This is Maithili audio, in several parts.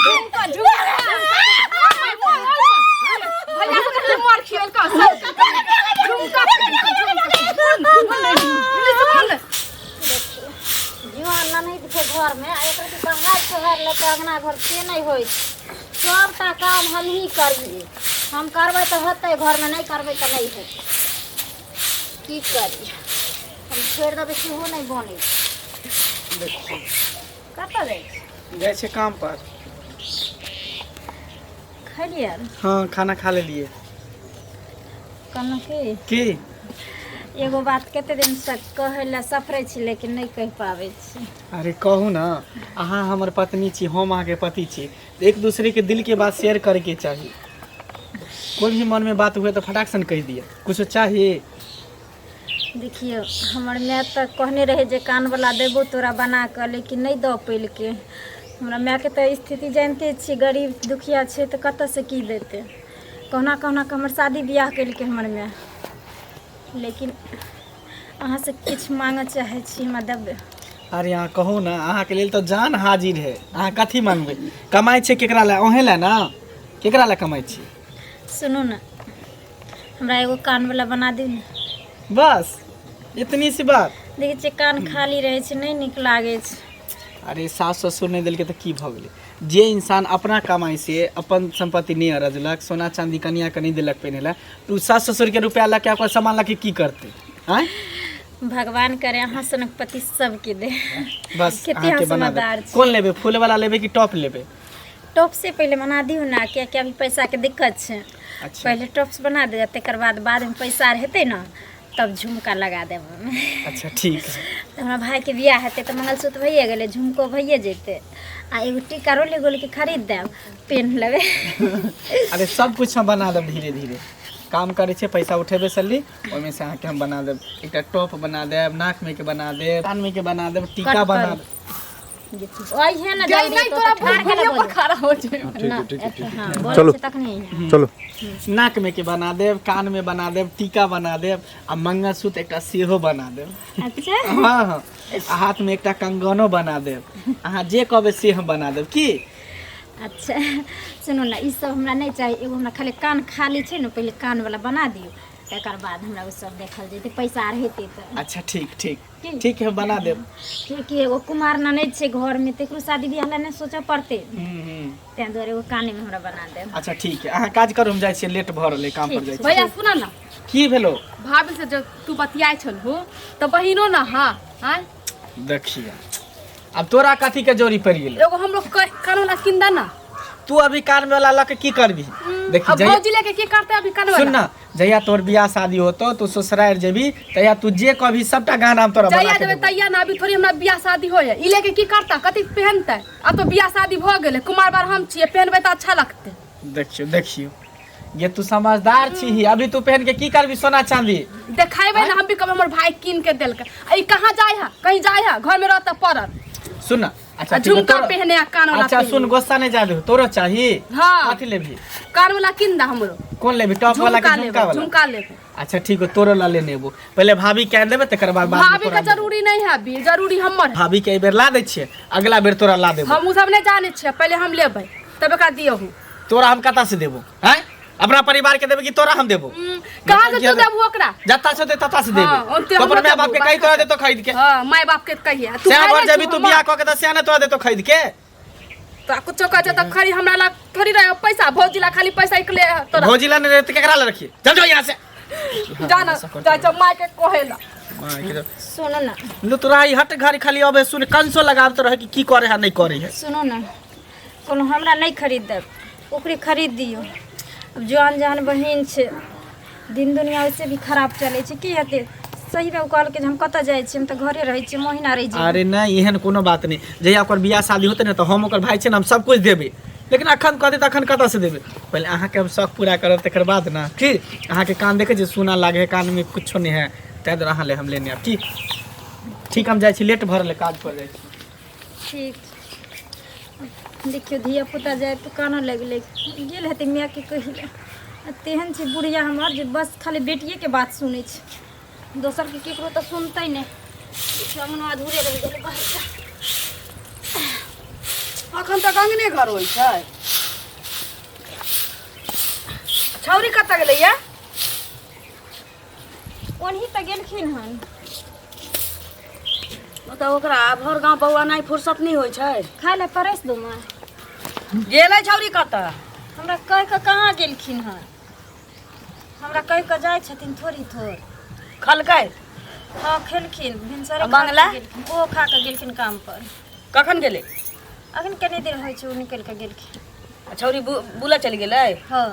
झुमका झुमका भैया से कते मार खियल का झुमका झुमका। जुआन ननैद छै घरमे आ एक रति बंगाल सोहार लेतै अङ्गना घर से नहि होइ छै। सबटा काम हमही करियै, हम करबै तऽ होतै घरमे, नहि करबै तऽ नहि हेतै। की करी, हम छोड़ि देबै सेहो नहि बनै छै। कतऽ जाइ छी? जाइ छै काम पर। खलियै? हँ, खाना खा लेलियै। कहलहुँ की की? एगो बात कते दिनसँ कहै लए सफरै छी, लेकिन नहि कहि पाबै छी। अरे कहू ने, अहाँ हमर पत्नी छी, हम अहाँके पति छी, एक दूसरे के दिल के बात शेयर करैके चाही। कोई भी मन में बात हुए तऽ फटाक सन कहि दिअ। कुछो चाही? देखियौ, हमर माय तऽ कहने रहै जे कानवला देबौ तोरा बना कऽ, लेकिन नहि दऽ पेलकै। हमरा मायके तऽ स्थिति जानिते छियै, गरीब दुखिया छै, तऽ कतऽसँ की देतै? कहुना कहुना कऽ हमर शादी बियाह केलकै हमर माय। लेकिन अहाँसँ किछु माँगऽ चाहै छी, हमरा देबै? अरे अहाँ कहू ने, अहाँके लेल तऽ जान हाजिर है। अहाँ कथी मांगबै? कमाइ छै केकरा लए? अहें लए ने। केकरा लए कमाइ छी? सुनू ने, हमरा एगो कानवला बना दियौ ने। बस इतनी सी बात? देखै छियै, कान खाली रहै छै, नहि नीक लागै छै। अरे सास ससुर नहि देलकै तऽ की भऽ गेलै? जे इंसान अपना कमाइ से अपन सम्पत्ति नहि अरजलक, सोना चाँदी कनियाके नहि देलक पहिने लए, तऽ ओ सास ससुरके रुपया लऽ के ओकर सामान लऽ के की करतै? आँय? भगवान करे अहाँ सनक पति सबके दे। बस। कते अहाँके अहाँ बना देब। समझदार छी। कोन लेबै? फूल वाला लेबै कि टॉप लेबै? टॉप से पहिले बना दियौ ने, कियाकि अभी पैसाके दिक्कत छै। अच्छा। पहिले टॉप्स बना दे, तकर बाद बादमे पैसा आर हेतै ने, तब झुमका लगा देब ओहिमे। अच्छा, ठीक है। तऽ हमरा भाइके बियाह हेतै तऽ मंगलसूत्र भइए गेलै, झुमको भइए जेतै आ एगो टीका रोले गोलके खरीद देब, पेन्ह लेबै। अरे सब कुछ हम बना देब। धीरे धीरे काम करै छियै, पैसा उठेबै सैलरी, ओहिमे से अहाँके हम बना देब। एकटा टॉप बना देब, नाकमे के बना देब, कानमे के बना देब, टीका कट बना करू। देब। अइहे ने गेल जल्दी। नहीं तो तोरा ठाढ़ भुइयाँ भेला पर बोल। खड़ा हो जाए। ठीक ना है, ठीक है, ठीक है। हाँ, बोलै चलो। छै तखने अइहे। चलो। नाक में के बना देब, कान में बना देब, टीका बना देब आ मंगलसूत्र एकटा सेहो बना देब। अच्छा। हाँ हाँ, आ हाथ में एकटा कंगनो बना देब। अहाँ जे कहबै से हम बना देब की। अच्छा, सुनू ने, ई सब हमरा नहि चाही। एगो हमरा खाली कान खाली छै ने, पहिले कान वाला बना दियौ, तकर बाद हमरा ओ सब देखल जेतै, पैसा आर हेतै तऽ। अच्छा, ठीक ठीक। की? ठीक है, बना देब। किएकि एगो कुमार ननैद छै घरमे, तकरो शादी बियाह लए नहि सोचऽ पड़तै। हम्म, हम्म। ताहि दुआरे एगो कानेमे हमरा बना देब। अच्छा, ठीक है, अहाँ काज करू, हम जाइ छियै, लेट भऽ रहलै, काम पर जाइ छियै। भैया, सुन ना। की भेलो? भाभी से जब तू बतियाइ छलहु तऽ बहिनो ना। हाँ आँय। देखिए, अब तोरा कथी के जोरी पड़ि गेलै? एगो हमरो कान वाला किन दे ना। तू अभी कान वाला लऽ के की करबी? देखी, अब जहिया भौजी लेके की करते अभी कान सुन वाला? ना, जहिया तोर बियाह शादी होतो, तू ससुराल जेबी, तहिया तू जे कहबी सबटा गहना हम तोरा बना जहिया के देबै देबो। तहिया ना, अभी थोड़ी हमरा बियाह शादी होय है। ई लेके की करता, कथी पहनते? अब तो बियाह शादी भऽ गेलै, कुमार बार हम छियै, पहनबै तऽ अच्छा लगतै। देखियो देखियो, ये तू समझदार छी। अभी तू पहन के की करबी सोना चांदी? देखेबै ना हम भी, कब हमर भाई कीन के देलकै। आ ई कहाँ जाय है? कहीं जाय है? घर में रहता पड़ल। सुन ना, अच्छा आ ठीक है, झुमका तोरा- पहने आ कान वाला अच्छा पहने। सुन, गुस्सा नहीं जा दे, तोरो चाही? हाँ। कथी लेबही? कान वाला कीन दा हमरो। कौन लेबही, टॉप वाला झुमका कि झुमका लेबै। वाला? झुमका लेबै। अच्छा ठीक है, तोरो ला लेने एबो। पहले भाभी कह देबे, तकर बाद बाद में भाभी तोरा के जरूरी नहीं है अभी, जरूरी हमर है। भाभी के एहि बेर ला दै छियै, अगला बेर तोरा ला देबो। हम उ सब नहीं जाने छियै, पहले हम लेबै तब एकरा दियहु। तोरा हम कतऽ से देबो? हैं, अपना परिवार के देबे कि तोरा हम देबो? कहाँ से तू देबू ओकरा? जत्ता से दे तत्ता से देबे। हाँ, ओते तो अपन हमरो माय बाप के देबू, कही तोरा देतो खरीद के। हाँ, माय बाप के कहिए तू। सएह खाइ घर लै जेबी छौ तू हमर। बियाह कऽ के तऽ सएह ने तोरा देतो खरीद के। तो कुछो कहै छै तऽ खरी हमरा लग थोड़ी रहे पैसा, भौजी ला खाली पैसा इकले तोरा। भौजी ला नहीं रहे तऽ केकरा ला रखिए? चल जाओ यहाँ से। जा ना, जाइ छौ माय के कहे ला। सुनू ने। लो तोरा ई हट घर खाली अबे सुन कंसो लगाब तो रहे कि की करे है नहीं करे है। सुनू ने, कोनो हमरा नहि खरीद देब, ओकरे खरीद दियौ। अब जवान जहान बहिन छै, दिन दुनिया वैसे भी खराब चलै छै, की हेतै? सही में ओ कहलकै जे हम कतऽ जाइ छी, हम तऽ घरे रहै छी, महीना रहि जेबै। अरे नहीं, एहन कोनो बात नहीं। जहिया ओकर बियाह शादी होते ने तऽ हम ओकर भाई छै ने, हम सब कुछ देबै। लेकिन अखन कहतै तऽ अखन कतऽ से देबै? पहिले अहाँके हम शौक पूरा करब, तकर बाद ने। की अहाँके कान देखै छियै, सोना लागे है, कानमे कुछो नहि है, ताहि दुआरे अहाँ ले हम लेने आयब। की ठीक, हम जाइ छी, लेट भऽ रहलै, काज पर जाइ छी। ठीक छै। देखियौ, धिया पुता जाय तऽ कानऽ लगलै, गेल हेतै मायके कहै लए। आ तेहन छै बुढ़िया हमर जे बस खाली बेटिएके बात सुनै छै, दोसरके केकरो तऽ सुनतै नहि। देखियौ, अङ्गना अधूरे रहि गेलै बाहरके। अखन तक अंगने घर होइ छै। छौरी कतऽ गेलै या? ओनही तऽ गेलखिन हन। तऽ ओकरा भर गाँव बौआ नहि फुर्सत नहि होइ छै। खाय लए परसि दू माँ। गेलै छौरी कतऽ? हमरा कहि कऽ कहाँ गेलखिन हन, हमरा कहि कऽ जाइ छथिन थोड़ी थोड़। खलकै? हँ खेलखिन, भिनसरे आ मंगला? खा कऽ गेलखिन, ओहो खा कऽ गेलखिन काम पर। कखन गेलै? अखन कनी देर होइ छै ओ निकलि कऽ गेलखिन। आ छौरी बुलऽ चलि गेलै? हँ।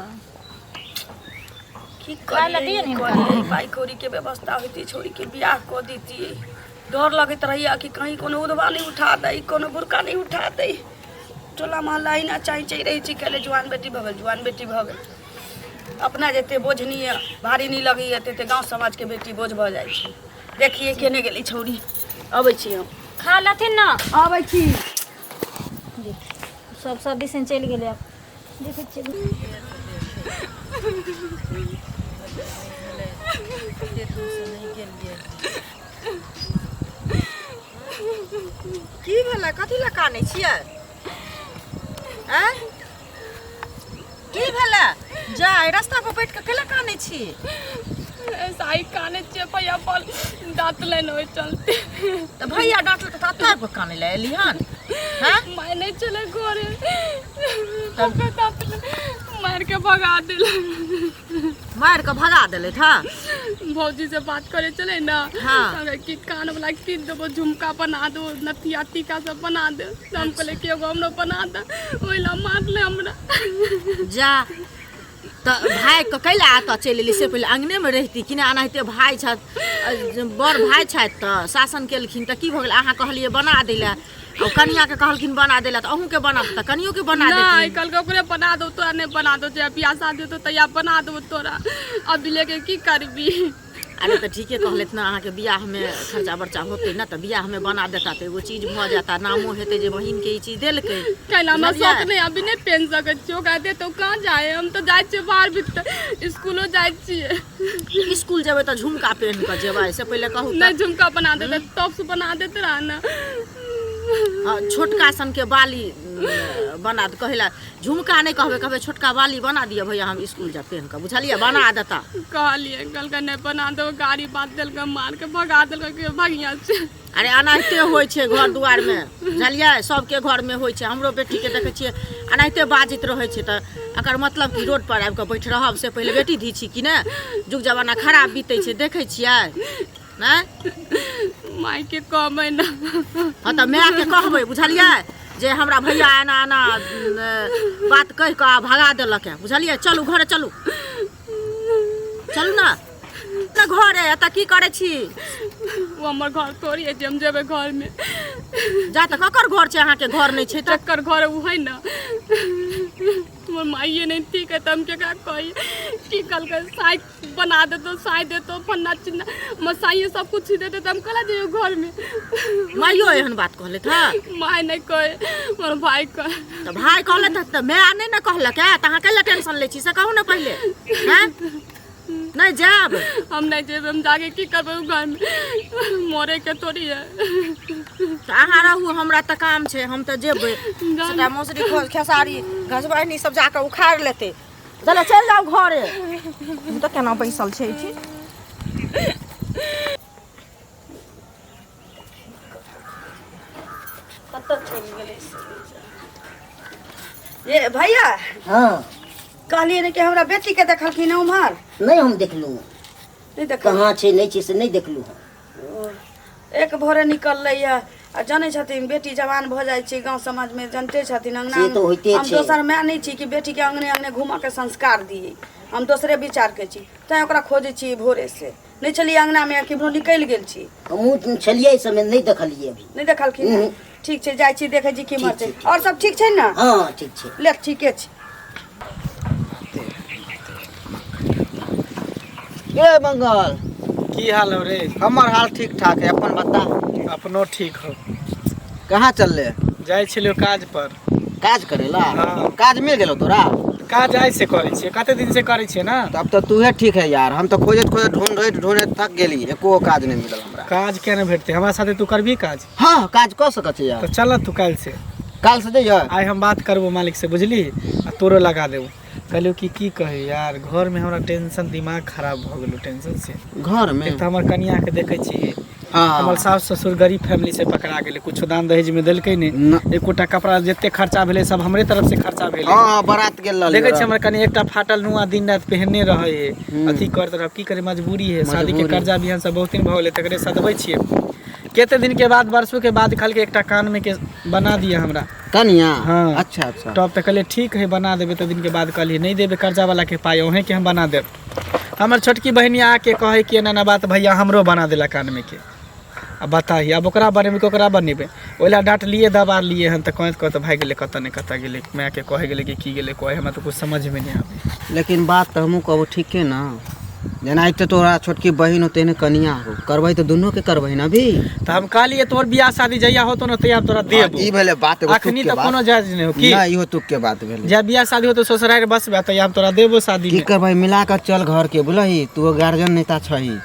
की खाय लए दिअ ने हिनका। करियै, पाइ कौड़ीके व्यवस्था होइतै, छौरीके बियाह कऽ दैतियै। डर लगैत रहैया कि कहीं कोनो उधवा नहि उठा दै, कोनो बुरका नहि उठा दै। टोला मोहल्ला अहिना चाँइ चाँइ रहै छै, कहले जुआन बेटी भऽ गेल, जुआन बेटी भऽ गेल। अपना जते बोझ नहि यऽ, भारी नहि लगैया, तते गाँव समाजके बेटी बोझ भऽ जाइ छै। देखियै केने गेलै छौरी। अबै छी हम। खा लेथिन ने। अबै छी। देख सब सब दिसन चलि गेलै आब। देखै छियै। की भेलै? कथी लए कानै छियै? आँय, की भेलै? जा रास्ता पर बैठ कऽ कैला कानै छी? ऐसा ही काने छियै भैया पर डांटले न ओहि चलते। तऽ भैया डांटल तऽ एतऽ आबि कऽ कानै लए एली हन? हँ, माय नहीं चले घरे, तब डांटले, मार के भगा दिल। मारि कऽ भगा देलथि? हँ। भौजी से बात करे चले ना। हाँ। तऽ कि कान वाला कीन देबो, झुमका बना दो, नथिया टीका सब बना दे। तऽ हम कहले कि एगो हमरो बना दे, ओहि ला मारले हमरा। जा तऽ भागि कऽ कैला एतऽ चलि एली? से पहिले अङ्गनेमे रहिती कि नहि? एनाहिते भाय छथि, बड़ भाय छथि तऽ शासन केलखिन तऽ की भऽ गेल? अहाँ कहलियै बना दै लए, ओ कनियाके कहलखिन बना दै लए, तऽ अहूँके बना तऽ कनियोके बना नहीं, देथिन। कहलकै ओकरे बना दो, तोरा नहीं बना दो। जहिया बियाह शादी होतो तहिया बना देबो तोरा, अभी लेके की करबी? अरे तऽ ठीके कहलथि ने, अहाँके बियाहमे खर्चा बर्चा होतै ने, तऽ बियाहमे बना देता तऽ एगो चीज भऽ जाता, नामो हेतै जे बहिनके ई चीज देलकै। कैला हमरा बुझलियै? शौक नहीं, अभी नहीं पहन सकै छियै। ओकरा दे तो कहाँ जाए? हम तऽ जाइ छियै बाहर भीतर, स्कूलो जाइ छियै। स्कूल जेबै तऽ झुमका पहिन कऽ जेबै? से पहिले कहू तऽ। नहीं, झुमका बना देते, टॉप्स बना देते रहा ना। हँ, छोटका सनके बाली बना दे कहै लए, झुमका नहि कहबै, कहबै छोटका बाली बना दिअ भैया, हम स्कूल जायब पहिन कऽ। बुझलियै? बना देता। कहलियै, कहलकै नहीं बना दो। गाड़ी बात देलकै, मार के भगा देलकै कि भगिया से। अरे एनाहिते होइ छै घर दुआरमे, बुझलियै? सबके घरमे होइ छै। हमरो बेटीके देखै छियै एनाहिते बाजैत रहै छै। तऽ एकर मतलब कि रोड पर आबि कऽ बैठ रहब? से पहिले बेटी धी छी कि नहि? जुग जमाना खराब बीतै छै, देखै छियै नहि? माय के कहबै ना। हँ तऽ मायके कहबै, बुझलियै? जे हमरा भैया एना एना बात कहि कऽ आ भगा देलक है, बुझलियै? चलू घरे, चलू चलू ने ने घरे। एतऽ की करै छी? ओ हमर घर थोड़ी है जे हम जेबै घर में। जा तऽ ककर घर छै? अहाँके घर नहि छै तऽ? चक्कर घर ओ है ना, हमर माइये नहीं ठीक है तऽ हम केकरा कही? की कहलकै, साइ बना देतो, साइ देतो, फन्ना चिन्ना, हमर साइये सब कुछ देते तऽ हम कला जइयो घर में? माइयो एहन बात कहलथि हँ? माय नहीं कहे, हमर भाई कहे। तऽ भाय कहलथि हँ तऽ माय नहि ने कहलक है? तऽ अहाँ कैला टेंशन लै छी, से कहू ने पहिले। हँ, नहि जायब? हम नहीं जेबै। हम जाके की करबै उ घर में? मरे के थोड़ी है। तऽ अहाँ रहू, हमरा तऽ काम छै, हम तऽ जेबै। सबटा मौसरी खेसारी घसबहनी सब जाकऽ उखाड़ि लेतै। चल चलि जाउ घरे। हम तऽ केना बैसल छै एहिठी। कतऽ चलि गेलै से? ये भैया। हाँ। कहलियै ने कि हमरा बेटीके देखलखिन हँ उम्हर? नहि, हम देखलहुँ। नहि देखल? कहाँ छै नहि छै से नहि देखलहुँ हँ। ओ, एक भोरे निकललै यऽ आ जानै छथिन बेटी जवान भऽ जाइ छै, गाँव समाजमे जानिते छथिन अङ्गना। से तऽ होइते हम छै। दोसर माय नहि छी कि बेटीके अङ्गने अङ्गने घूमऽके संस्कार दियै। हम दोसरे विचारके छी, तैँ ओकरा खोजै छी भोरे से। नहि छलियै अङ्गनामे, केम्हरो निकलि गेल छी। हमहूँ छलियै एहि समय, नहि देखलियै अभी। नहि देखलखिन? उहुँ। ठीक छै, जाइ छी, देखै छी केम्हर ठीक छै। छै, ठीक। आओर सब ठीक छै ने? हँ, ठीक छै। ले, ठीके छै। ए मंगल। की हाल हो रे? हमर हाल ठीक ठाक है, अपन बता। अपनो ठीक हो। कहाँ चलले? जाइ छलियो काज पर। काज करेला? हाँ। काज मिल गेलो तोरा? काज आइ से करै छियै, कते दिन से करै छियै ना। तब तऽ तूहे ठीक है यार, हम तऽ खोजैत खोजैत ढूंढैत ढूंढैत थक गेली, एको काज नहि मिलल हमरा। काज किया नहि भेटतै? हमरा साथे तू करबही काज? हाँ, काज कऽ सकै छी यार। तऽ चल तू काल्हि से। काल से जइयै। आइ हम बात करबो मालिक से, बुझली, आ तोरो लगा देबो। कहलियौ कि की कही यार, घरमे हमरा टेंशन, दिमाग खराब भऽ गेलो टेंशन से। घर में एक तऽ हमर कनिया के देखै छी, हाँ हमर सास ससुर गरीब फैमिली से पकड़ा गेलै, कुछो दान दहेज में देलकै नहि। न। एकोटा कपड़ा, जते खर्चा भेलै सब हमरे तरफ से खर्चा भेलै। हाँ हाँ, बारात गेल रहल। देखै छी, हमर कनि एकटा फाटल नुआ दिन राति पहनने रहै है, अथी करैत रहब। की करे, मजबूरी है। शादी के मजबूरी। कर्जा भी सब बहुत दिन भऽ गेलै, तकरे सदबै छियै। कते दिन के बाद, वर्षों के बाद कहलकै एकटा कान में के बना दिया हमरा। कनिया? हाँ। अच्छा अच्छा। टॉप। तऽ कहलियै ठीक है, बना देबै। तऽ दिन के बाद कहलियै नहि देबै कर्जा वाला के पाइ, अहें के हम बना देब। हमर छोटकी बहिनी आके कहै कि एना एना बात भैया, हमरो बना देला कान में के। अब बताही, आब ओकरा बनेबै कि ओकरा बनेबै? ओहि लए डाँटलियै, दबारलियै हन, तऽ कहैत कहैत भागि गेलै, कतऽ नहि कतऽ गेलै, मायके कहै गेलै कि की गेलै कहै, हमरा तऽ कुछ समझमे नहि आबै। लेकिन बात तऽ हमहूँ कहबो ठीके ना, जेना एक तऽ तोरा छोटकी बहिन हो, तेहने कनिया हो, करबै तऽ दुनू के करबै ना अभी। तऽ हम कहलियै तोहर बियाह शादी जहिया होतो ने तहिया तोरा देबो। ई भेलै बात एगो अखनी तुक के तऽ बात। कोनो जायज नहि हो की। ना, इहो तुक के बात भेलै। जब बियाह शादी होतो, ससुरारि बसबै, तहिया हम तोरा देबो शादी की में। करबै, मिला कऽ चल घर के, बुझलही? तू गार्जियन नेता छही,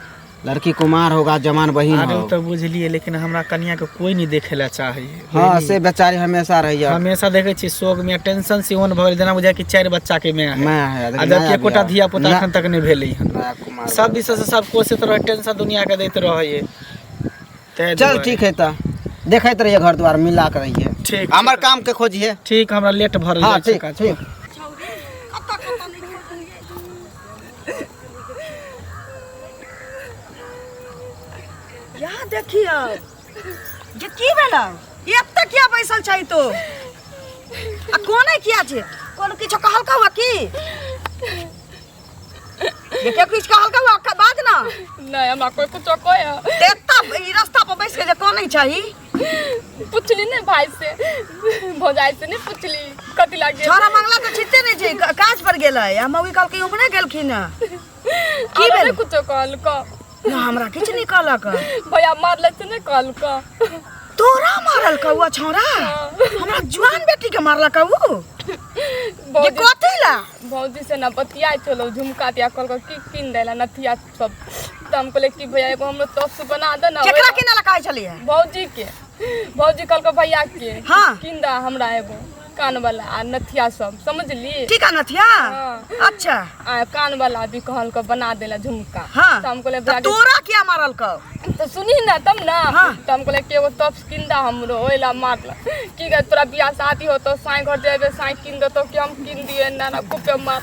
लड़की कुमार होगा, जवान बहिन अरे हो। ओ तऽ बुझलियै, लेकिन हमरा कनिया के कोई नहीं देखे ला चाहे। हाँ, से बेचारी हमेशा रहिए। हमेशा देखै छी शोक में, टेंशन से ओन भऽ गेल, जेना बुझाय कि चारि बच्चा के माय है। माय है। आ जबकि एकोटा धिया पुता एखन तक नहि भेलै हन। नया कुमार। सब दिस से सब कोशिश रहे, टेंशन दुनिया के दैत रहै तै चल दुआरे। ठीक है, तऽ देखैत रहिए, घर द्वार मिला के रहिए। ठीक। हमर काम के खोजिए। ठीक, हमरा लेट भऽ हाँ रहल छै ठीक काज। ठीक। यहाँ देखियौ जे की भेलौ, एतऽ किया बैसल छै तो आ कोने किया छै? कोनो किछो कहलकौ हँ की? जे केओ किछु कहलकौ हँ बाज ना। नहीं, हमरा कोई कुछो कहे? तऽ एतऽ ई रास्ता पर बैस के जे कोने छही? पुछली ने भाई से, भौजाई से नहीं पुछली कथी लागे? छोरा मंगला तऽ छिते नहि छै, काज पर गेलै आ मौगी कहलकै उम्हरे गेलखिन हँ। की भेल? भेल? कुछो कहलको? ना, हमरा किछु नहि कहलक। भैया मारले से नहीं कहलको? तोरा मारलकौ उ छौड़ा? हमरा जुआन बेटी के मारलकौ उ जे? भौजी। कथी ला? भौजी से ना बतियाइ छलौ, झुमका दिया कहलको कि किन देला नथिया सब, तऽ हम कहलियै कि भैया एगो हमरो टॉप्स बना दे ना। केकरा किनै ला कहै छलियै? भौजी के। भौजी कहलको भैया के हाँ। किन दे हमरा एगो कान वाला आ नथिया सब, समझली? ठीक है, नथिया। हाँ। अच्छा। आ कान वाला भी कहलको बना देला झुमका। हाँ। तऽ हम कहलियै तऽ भैया के तोरा किया मारलकौ? तऽ सुनी ना तब ना। हाँ। तऽ हम कहलियै कि एगो टॉप्स किन दे हमरो, ओहि ला मारल की गए। तोरा बियाह शादी होतो, साई घर जेबे, साई किन देतो कि हम किन दिए? ना ना, खूबे मार।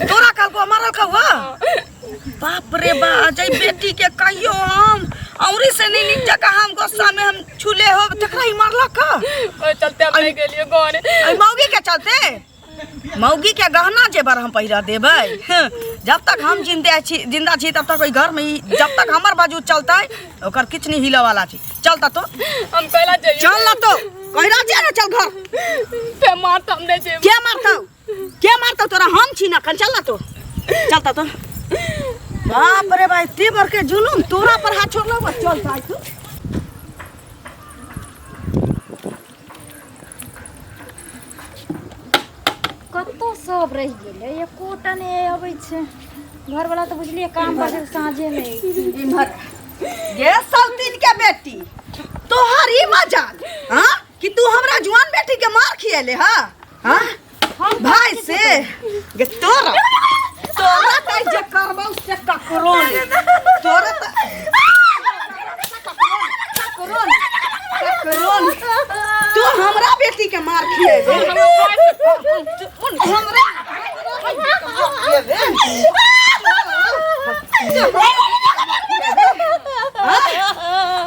तोरा कहलकौ मारलकौ? हँ, बाप रे बा, जै बेटी के कहियो हम औरी से नहीं नीक जकाँ हम गुस्सा में हम छुले हो, तकरा ही मारलक। ओहि चलते हम नहीं गेलियै घर। एहि मौगी के चलते। मौगी के गहना जेबर हम पहिरा देबै। हँ, जब तक हम जिंदा छी, जिंदा छी, तब तक ओहि घर में जब तक हमर वजूद चलतै, ओकर किछु नहीं हिलऽ वाला छै। चल त तो। हम कैला जइयै? चल ना तो, कहिरा जे ना, चल घर। फेर मारत, हम नहीं जेबै। के मारतौ? के मारतौ तोरा? हम छी ना अखन। चल ना तो, चल त तो। बाप रे भाई, एते बड़के जुलुम तोरा पर हाथ छोड़लौ। चल त आइ तू। कतऽ सब रहि गेलै? एकोटा नहि अबै छै। घरवला तऽ बुझलियै काम पर छै, साँझेमे। इम्हर गे सौतीन के बेटी, तोहर ई मजाल हाँ कि तू हमरा जुआन बेटी के मार खिएले? हाँ हाँ, भाई से गे तोरा, तोरा त जे करबौ से ककरो नहीं। तोरा त ककरो नहीं, ककरो नहीं। तू हमरा बेटी के मार खिएबे? हमरा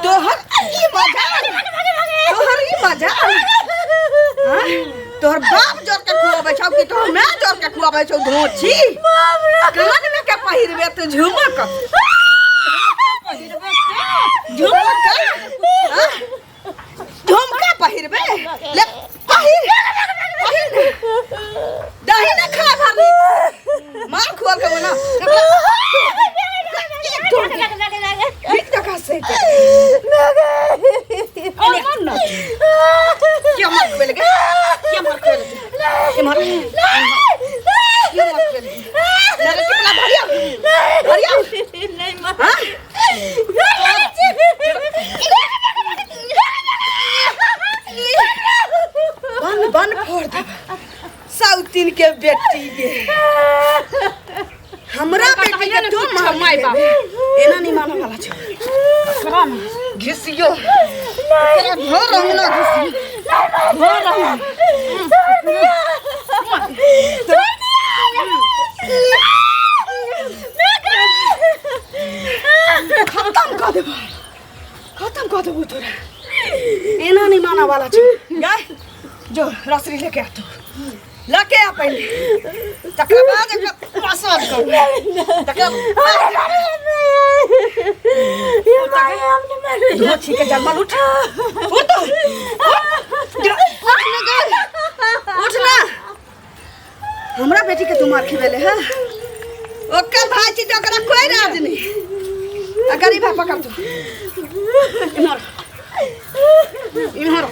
तोहर ई मजाल, तोहर ई मजाल? हाँ? तोहर बाप जोर के खुआबै छौ कि तोहर माय जोर के खुआबै छौ? धोछी कान में के पहिरबे तू? झुमक पहिरबे, झुमक, हाँ? झुमका पहिरबे? ले पहिर, पहिर ने। दही ना खा भरली, मार खुआल के ना ठीक जगह से क्या मार खुएले गे? क्या मार खुएले? इम्हर क्या मार खुएले? नरे टिकला धरिया, धरिया। हाँ? बंद। गरबन फोड़ देबो साउतिन के बेटी गे हमरा बेटी के तू मार माय बाप। एना नहीं माने वाला छौ ओकरा ने घिसियो ओकरा घर अंगना घिसियो घर अंगना खत्म कर देबो खत्म कर देबो तोरा एना नहीं माना वाला छौ गाय जो रसरी लेके आ तू लेके आ पहले तकर बाद एकर मसाज करू तकर धोछी के जन्मल उठ उठ उठ ना गे उठ ना हमरा बेटी के तू मार खिबेले है ओकर भाई छी तऽ ओकरा कोई राज नहीं आ गरीब है पकड़ तू इम्हर इम्हर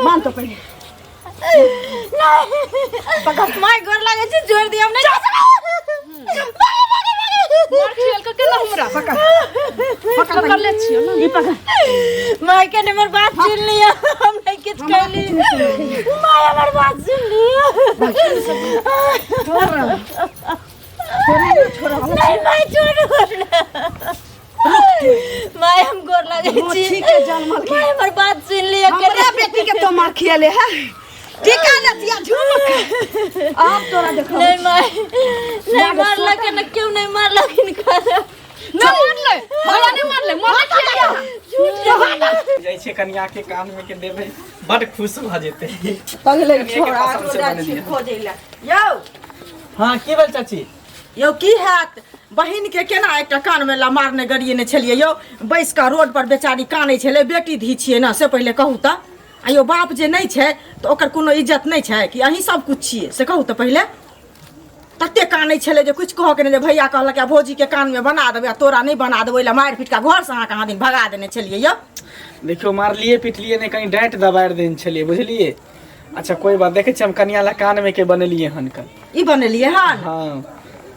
मान तो पहले माय गोर लागे छै जोड़ दिया हम नहीं मार खेल के केना हमरा पकड़ पकड़ ले छियो ना ई पकड़ माय के हमर बात सुन लिया हम नहीं किछ कहली माय हमर बात सुन लिया छोड़ नहीं माय छोड़ माय हम गोर लागे छी मोची के जन्मल के माय हमर बात सुन लिया हमरा बेटी के तो मार खियाले है टीका लतिया झुमक अब तोरा देखो नहीं माय नहीं मारलक न क्यों नहीं मारलक इनका ना मारले हमरा नहीं मारले मारले किया जाइ छियै कनिया के कान में के देबै बड खुश भऽ जेतै पगले कनिया के छोड़ा पसंद से जाइ बनेलियै। छी खोजै लए यौ हँ की भेल चाची यौ की हैत बहिन के केना एकटा कानमे ला मारने गरिएने छलियै यौ बैस कऽ रोड पर बेचारी कानै छलै बेटी धी छियै ने से पहिले कहू तऽ आ यौ बाप जे नहि छै तऽ ओकर कोनो इज्जत नहि छै कि अहीं सब कुछ छियै से कहू तऽ पहिले तते कानै छलै जे किछु कहऽके नहि जे भैया कहलक आ भौजीके कानमे बना देबै आ तोरा नहि बना देबै ओहि लए मारि पीट कऽ घरसँ अहाँके अहाँ दिन भगा देने छलियै यौ देखियौ मारलियै पिटलियै नहि कनि डाँटि दबारि देने छलियै बुझलियै अच्छा कोई बात देखै छियै हम कनिया ला कानमे के बनेलियै हन कल ई बनेलियै हन हँ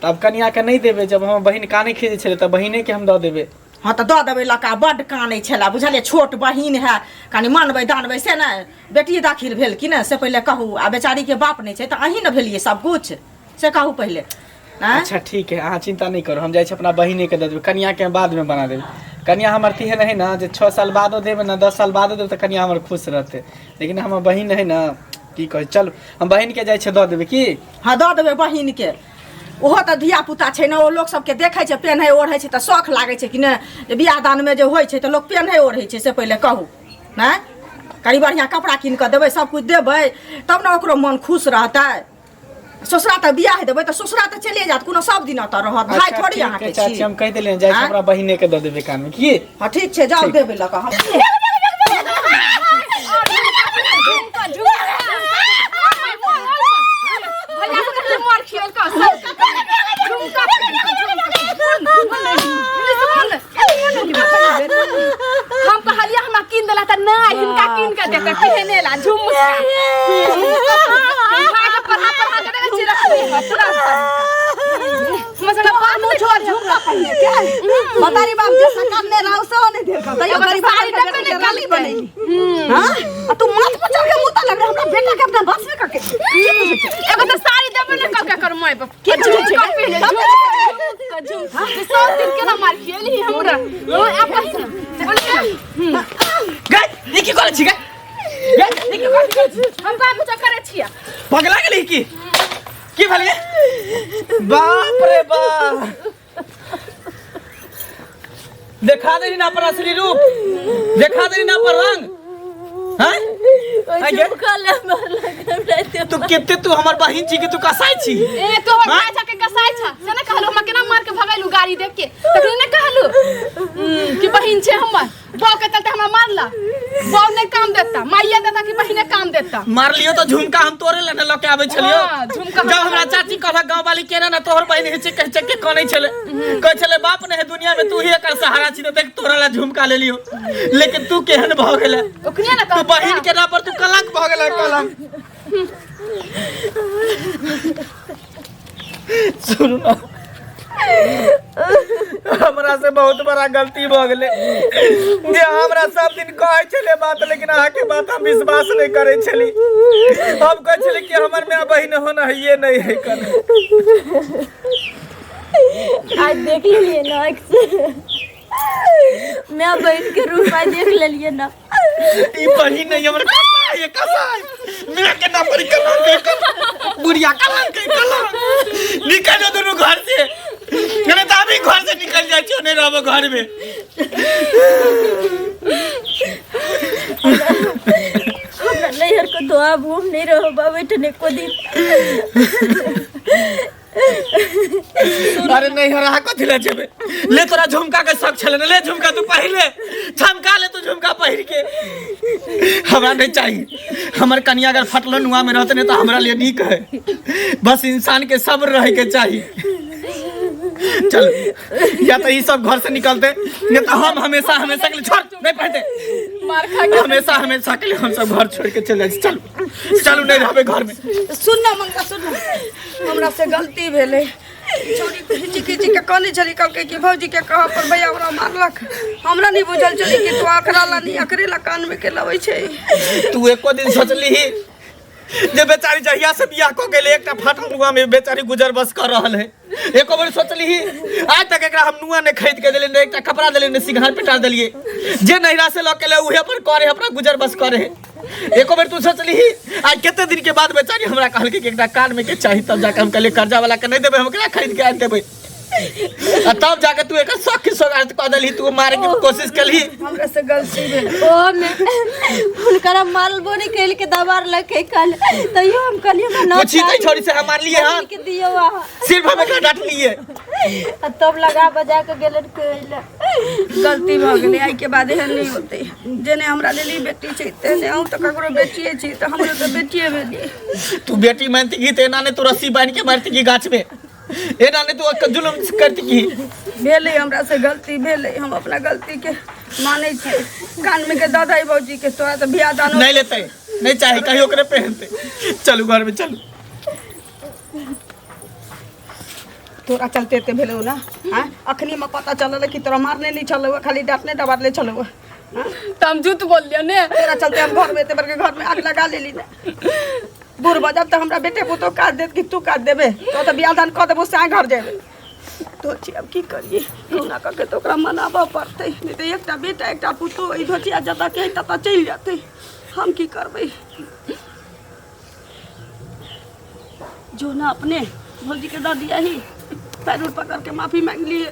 तऽ आब कनियाके नहि देबै जब हमर बहिन कानै खीजै छलै तऽ बहिनेके हम दऽ देबै हँ तऽ दऽ देबै लऽ कऽ बड्ड कानै छलै बुझलियै छोट बहिन है कनि मानबै दानबै से ने बेटी दाखिल भेल कि ने से पहिले कहू आ बेचारीके बाप नहि छै तऽ अहीं ने भेलियै सबकिछु से कहू पहिले आँय? अच्छा ठीक है अहाँ चिंता नहीं करू हम जाइ छी अपना बहिनेके दऽ देबै कनियाके हम बादमे बना देबै कनिया हमर तेहन है ने जे 6 साल बादो देबै ने 10 साल बादो देबै तऽ कनिया हमर खुश रहतै लेकिन हमर बहिन है ने की कहै चलू हम बहिनके जाइ छियै दऽ देबै की हँ दऽ देबै बहिनके ओहो तऽ धिया पुता छै ने ओ लोक सबके देखै छै पेन्है ओढ़ै छै तऽ शौख लागै छै कि नहि जे बियाह दानमे जे होइ छै तऽ लोक पेन्है ओढ़ै छै से पहिले कहू नहि कनि बढ़िआँ कपड़ा कीन कऽ देबै सबकिछु देबै तब ने ओकरो मन खुश रहतै ससुरा तऽ बियाह देबै तऽ ससुरा तऽ चलिए जायत कोनो सब दिन ओतऽ रहत भाय अच्छा, थोड़ी ठीक है, अहाँके चाची छी हम कहि देलियै जाइ छी आँय? हमरा बहिनेके दऽ देबै कानमे की हँ ठीक छै जाउ देबै लऽ कऽ हम भैया से कहले मार खियल का झुमका हम कहलिए हमरा कीन देला त नहीं हिनका कीन के देते पहने ला झुमका भाई के पढ़ा पढ़ा के देखे छी रखले है तुरंत मसला बात मुँह छोड़ झुमका पहिने के बतारी बाप जे सकाल ने राव सो नहीं देल का तैयो गरीब साड़ी के देबे बेटा ने के रानी करतै। बनैली हां आ तू माथ पर चढ़ के मुँह लग रहा हमरा बेटा के अपना बस में करके की बुझै छै एगो त साड़ी देबे ने कल के कर माय बाप की बुझै छै झुमका पहने झुमका झुमका सब दिन केना मार खियली हमरा ओ आ पहिन बोलिए गै ई की करै छी गै गै ई की करै छी हम का कुछ करे छिया पगला गेली की की भेल गे बाप रे बाप देखा देली ना अपन असली रूप देखा देली ना अपन रंग हैं हैं गे? झुमका ले मारलक हमरा ते तू केते तू हमर बहिन छी कि तू कसाई छी ए तोहर हाँ? भाई छके कसाई छ से ने कहलु हमरा केना मार के भगैलु गाड़ी देख के तखनी ने कहलु कि बहिन छै हमर बौ के चलते हमरा मारला बौ नहीं काम देता माइया देता कि बहिने काम देता मार लियो तो झुमका हम तोरे लने लके आबै छलियो हाँ, झुमका जब हमरा चाची कहलक गांव वाली केना ना तोहर बहिन हिचक हिचक के कनै छले कहै छले बाप ने है दुनिया में तू ही एकर सहारा छी त देख तोरा ला झुमका ले लियो लेकिन तू केहन भऽ गेले ओखने ने तू कहलु बहिन के नाम पर तू कलंक भऽ गेले कलंक सुनू ना हमरा से बहुत बड़ा गलती भऽ गेलै जे हमरा सब दिन कहै छलै बात, लेकिन अहाँके बात हम विश्वास नहि करै छली। हम कहै छली कि हमर माय बहिन होना हइए नहि है कने। आज देख लेलियै ना आँखि से, माय बहिन के रूप आइ देख लेलियै ना। ई बहिन नहीं हमर, कसाई है, कसाई। मेरा के नाम पर कलंक है, कलंक। बुढ़िया कलंक है, कलंक। निकल जाओ दोनों घर से, नहीं तो अभी घर से निकल जाए, क्यों नहीं रहो घर में। हमरा नैहर को तो आब हम नहीं रहब, आब एहिठाम एको दिन। अरे नहीं हरा, कथी ले जेबे? ले, तोरा झुमका के शौक छले ने, ले झुमका तू पहिले झमका ले। तू झुमका पहिर के हमरा नहीं चाहिए। हमर कनिया अगर फटलो नुआ में रहते नहीं तो हमरा लिए नीक है। बस इंसान के सब्र रहे के चाहिए। चल, या तो ये सब घर से निकलते, नहीं तो हम हमेशा हमेशा के लिए छोड़ नहीं पहनते। मार खा के हमेशा हमेशा के लिए हम सब घर छोड़ के चले जाए। चलू चलू, नहीं रहबे घर में। सुन ना मंगा, सुन ना, हमरा से गलती भेलै। छौड़ी खींची खींची के कहने छली, कहलकै कि भौजी के कह पर भैया हमरा मारलक। हमरा नहीं बुझल छलै कि तू अकरा ला नहीं, अकरे ला कान में के लबै छै। तू एको दिन सोचली जे बेचारी जहिया से बियाह कऽ गेलै एकटा फाटल नुआ में बेचारी गुजर बस कर रहल है? एको बेर सोचली? आज तक एकरा हम नुआ नहीं खरीद के देलियै, ने एकटा कपड़ा देलियै, ने सिंघार पिटार देलियै। जे नैहरा से लऽ के ले उहे पर करे, अपना गुजर बस करे। एको बेर तू सोचली? आज कते दिन के बाद बेचारी हमरा कहलकै कि एकटा कान में के चाही, तब जाके हम कहलियै कर्जा वाला के नहीं देबै, हम एकरा खरीद के आनि देबै। आ तब जाके तू एकर शौक के सोगात कऽ देलही, तू मारे के कोशिश केलही। हमरा से गलती भेल। ओमे हुनकर हम मारबो नहीं कैल के दबार लगे कल, तैयो हम कहलियै हमरा न पूछी तै छोड़ी से हम मारलिए हन? के दियौ अहाँ। सिर्फ हम एकरा डांटलिए। आ तब लगा बजा के गेलन कैला। गलती भऽ गेलै, आइ के बाद एहन नहि होतै। जेने हमरा लेल ई बेटी छै तेहने अहूँ तऽ ककरो बेटिए छी, तऽ हमरो तऽ बेटिए भेलियै। तू बेटी मानती की तऽ एना नहि तू रस्सी बान्हि के मारती की गाछ में, एना नहि तू ओकर जुलुम करती की। भेलै, हमरा से गलती भेलै, हम अपना गलती के मानै छियै। कान में के दऽ दही भौजी के, तोरा तऽ बियाह दान नहीं लेते, नहीं चाहे, कहीं ओकरे पहनते। चलू घर में चलू। तोरा चलते एते भेलौ ना? आँय, अखनी में पता चलल कि तोरा मारने नहीं छलौ, खाली डांटने दबारले छलौ। तऽ हम झूठ बोललियै ने? तोरा चलते हम घर में एते बड़के घर में आग लगा लेली ने। बूढ़ भऽ जाब तऽ हमरा बेटे पुतोह काज देत कि तू काज देबे? तो तऽ बियाह दान कऽ देबो से घर जेबे तो छी। आब की करिए? कहुना कऽ के तऽ ओकरा मनाबऽ पड़तै, नहि तऽ एकटा बेटा एकटा पुतोह, ई धोतिया जतऽ के ततऽ चलि जेतै। हम की करबै? जो ना अपने भौजी के दऽ दिया ही, पैर उर पकड़ के माफी मांग लिए।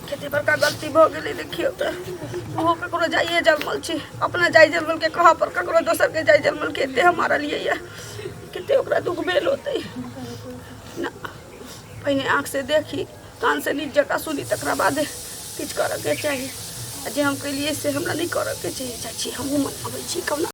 कते बड़का गलती भऽ गेलै। देखियौ तऽ ओहो ककरो जाइए जलमल छै, अपना जाय जलमल के कह पर ककरो दोसर के जाय जलमल के एते हम मारलियै यऽ, कते ओकरा दुख भेल होतै ना। पहिने आँख से देखी, कान से नीक जकाँ सुनी, तकरा बाद किछु करऽके चाही। आ जे हम केलियै से हमरा नहि करऽके चाही। चाची, हमहूँ मनाबै छी कहुना।